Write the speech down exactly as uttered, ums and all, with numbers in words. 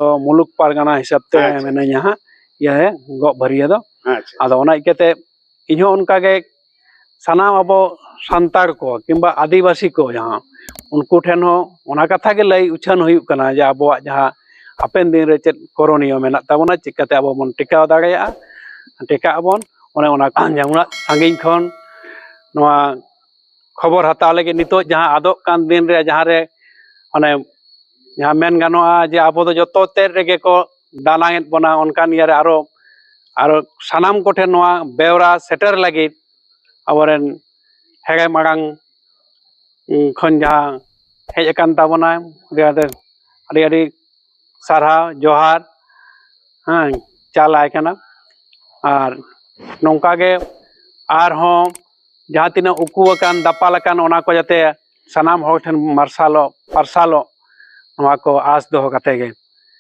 ᱛᱚ ᱢᱩᱞᱩᱠ ᱯᱟᱨᱜᱟᱱᱟ ᱦᱤᱥᱟᱹᱵ ᱛᱮ ᱟᱪᱪᱷᱟ᱾ ᱢᱤᱱᱟᱹᱧᱟ ᱦᱟᱸᱜ, ᱤᱭᱟᱹ ᱜᱚᱜ ᱵᱷᱟᱹᱨᱭᱟᱹ ᱫᱚ᱾ ᱟᱪᱪᱷᱟ᱾ ᱟᱫᱚ ᱚᱱᱟ ᱤᱭᱠᱟᱹᱛᱮ ᱤᱧᱦᱚᱸ ᱚᱱᱠᱟᱜᱮ ᱥᱟᱱᱟᱢ ᱟᱵᱚ ᱥᱟᱱᱛᱟᱲ ᱠᱚ ᱠᱤᱝᱵᱟ ᱟᱹᱫᱤᱵᱟᱹᱥᱤ ᱠᱚ ᱡᱟᱦᱟᱸ, ᱩᱱᱠᱩ ᱴᱷᱮᱱ ᱦᱚᱸ ᱚᱱᱟ ᱠᱟᱛᱷᱟ ᱜᱮ ᱞᱟᱹᱭ ᱩᱪᱷᱟᱹᱱ ᱦᱩᱭᱩᱜ ᱠᱟᱱᱟ ᱡᱮ ᱟᱵᱚᱣᱟᱜ ᱡᱟᱦᱟᱸ ᱦᱟᱯᱮᱱ ᱫᱤᱱ ᱨᱮ ᱪᱮᱫ ᱠᱚᱨᱚᱱᱤᱭᱚ ᱢᱮᱱᱟᱜ ᱛᱟᱵᱚᱱᱟ, ᱪᱤᱠᱟᱹᱛᱮ ᱟᱵᱚ ᱵᱚᱱ ᱴᱮᱠᱟᱣ ᱫᱟᱲᱮᱭᱟᱜᱼᱟ, ᱴᱮᱠᱟᱜ ᱟᱵᱚᱱ, ᱚᱱᱮ ᱚᱱᱟ ᱡᱟᱦᱟᱸ ᱩᱱᱟᱹᱜ ᱥᱟᱺᱜᱤᱧ ᱠᱷᱚᱱ ᱱᱚᱣᱟ ᱠᱷᱚᱵᱚᱨ ᱦᱟᱛᱟᱣ ᱞᱟᱹᱜᱤᱫ ᱱᱤᱛᱚᱜ ᱡᱟᱦᱟᱸ ᱟᱫᱚᱜ ᱠᱟᱱ ᱫᱤᱱ ᱨᱮ ᱡᱟᱦᱟᱸ ᱨᱮ ᱚᱱᱮ ᱡᱟᱦᱟᱸ ᱢᱮᱱ ᱜᱟᱱᱚᱜᱼᱟ ᱡᱮ ᱟᱵᱚ ᱫᱚ ᱡᱚᱛᱚ ᱛᱮᱫ ᱨᱮᱜᱮ ᱠᱚ ᱫᱟᱱᱟᱝ ᱮᱫ ᱵᱚᱱᱟ, ᱚᱱᱠᱟᱱ ᱤᱭᱟᱹ ᱨᱮ ᱟᱨᱚ, ᱟᱨᱚ ᱥᱟᱱᱟᱢ ᱠᱚᱴᱷᱮᱱ ᱱᱚᱣᱟ ᱵᱮᱣᱨᱟ ᱥᱮᱴᱮᱨ ᱞᱟᱹᱜᱤᱫ ᱟᱵᱚᱨᱮᱱ ᱦᱮᱲᱮ ᱢᱟᱲᱟᱝ, ᱩᱸ, ᱠᱷᱚᱱ ᱡᱟᱦᱟᱸ ᱦᱮᱡ ᱟᱠᱟᱱ ᱛᱟᱵᱚᱱᱟᱭ, ᱟᱹᱰᱤ ᱟᱹᱰᱤ, ᱟᱹᱰᱤ ᱟᱹᱰᱤ ᱥᱟᱨᱦᱟᱣ, ᱡᱚᱦᱟᱨ, ᱦᱮᱸ, ᱪᱟᱞ ᱟᱭ ᱠᱟᱱᱟ᱾ ᱟᱨ ᱱᱚᱝᱠᱟ ᱜᱮ ᱟᱨᱦᱚᱸ ᱡᱟᱦᱟᱸ ᱛᱤᱱᱟᱹᱜ ᱩᱠᱩ ᱟᱠᱟᱱ, ᱫᱟᱯᱟᱞ ᱟᱠᱟᱱ, ᱚᱱᱟ ᱠᱚ ᱡᱟᱛᱮ ᱥᱟᱱᱟᱢ ᱦᱚᱲ ᱴᱷᱮᱱ ᱢᱟᱨᱥᱟᱞᱚᱜ, ᱯᱟᱨᱥᱟᱞᱚᱜ, ᱱᱚᱣᱟ ᱠᱚ ᱟᱸᱥ ᱫᱚᱦᱚ ᱠᱟᱛᱮ ᱜᱮ᱾